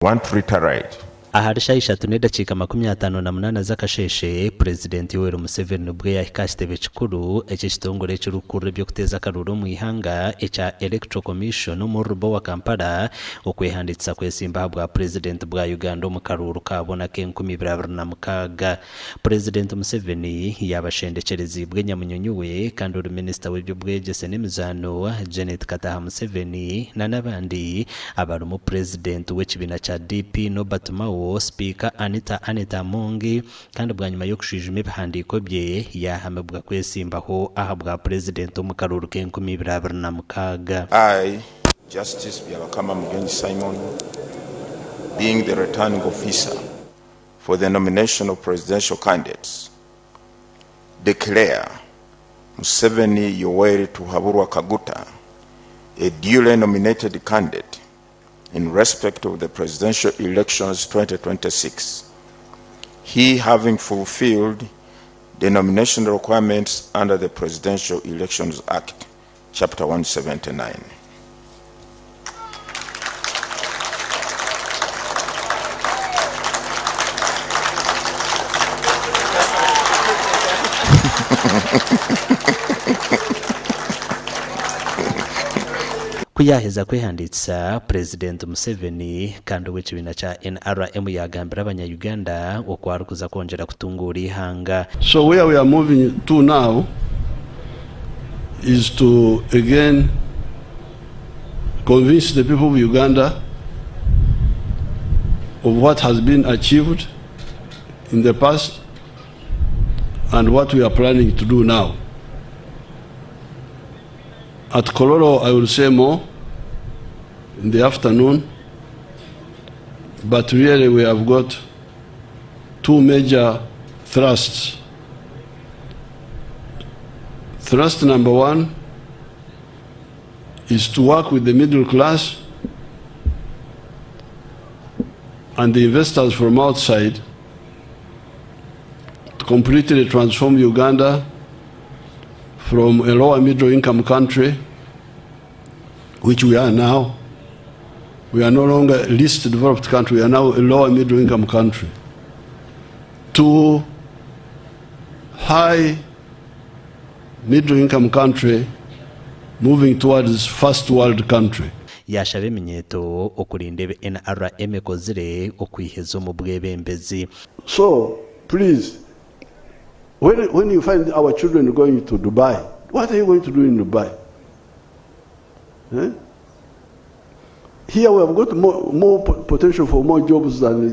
Want to reiterate. Ahari shaaha ishatu n'edakiika 58 z'akasheeshe, Purezidenti Yoweri Museveni nibwo yaahika aha kitebe kikuru eky'ekitongore ekirikukurira eby'okuteeza akaruuru omu ihanga ekya Electoral Commission omu Rubowa, Kampala okwehandiikisa kwesimba aha bwa Purezidenti bwa Uganda omu karuuru ka boona ak'enkumi ibiri abiri na mukaaga. Purezidenti Museveni yaaba ashendekyereziibwe nyamunyonyi we kandi ori minisita w'eby'obwegyese n'emizaano, Janet Kataha Museveni na n'abandi abarimu Purezidenti w'ekibiina kya DP, Norbert Mao, Sipiika Anita Annet Among kandi bwanyima y'okushwijuma ebihandiiko bye yaahamibwa kwesimbaho aha bwa Purezidenti omu karuuru k'enkumi ibiri 26. I, Justice Byabakama Mugyenyi Simon, being the returning officer for the nomination of presidential candidates, declare Museveni Yoweri Tuhaburwa Kaguta a duly nominated candidate in respect of the presidential elections 2026, he having fulfilled the nomination requirements under the Presidential Elections Act, Chapter 179. Ku yaaheza kwehandiikisa, Purezidenti Museveni kandi ow'ekibiina kya NRM yaagambira abanya-Uganda oku arikuza kwongyera kutunguura eihanga. So where we are moving to now is to again convince the people of Uganda of what has been achieved in the past and what we are planning to do now. At Kololo, I will say more in the afternoon, but really we have got two major thrusts. Thrust number one is to work with the middle class and the investors from outside to completely transform Uganda from a lower middle income country, which we are now. We are no longer a least developed country, we are now a lower middle income country, to high middle income country moving towards first world country. Yaashaba eminyeeto okurinda ebi NRM ekozire okwiheza omu bwebembezi. So please when, when you find our children going to Dubai, what are you going to do in Dubai? Eh? Here we have got more, more potential for more jobs than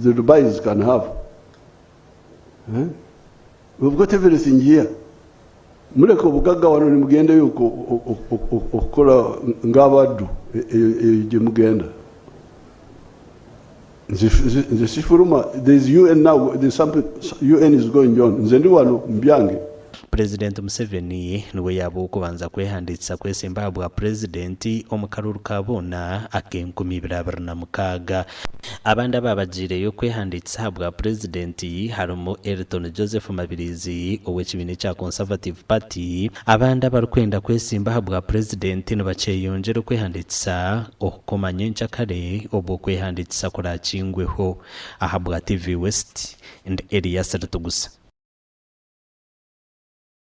the Dubais can have. Eh? We've got everything here. Muleke obugagga wano nimugendeyo okukola ng'abaddu eyo gye mugenda. Nze sifuluma there is UN now there is something UN is going on nze ndi wano mbyange. Purezidenti Museveni niwe yaaba ow'okubanza kwehandiikisa kwesimba aha bwa Purezidenti omu karuuru ka boona ak'enkumi ibiri 26. Abandi abaabagiireyo kwehandiikisa aha bwa Purezidenti harimu Elton Joseph Mabirizi ow'ekibiina ekya Conservative Party. Abandi abarikwenda kwesimba aha bwa Purezidenti nibakyeyongyera okwehandiikisa okukoma nyenkyakare obu okwehandiikisa kuraakingweho. Ahabwa TV West, ndi Elias Ritugusa.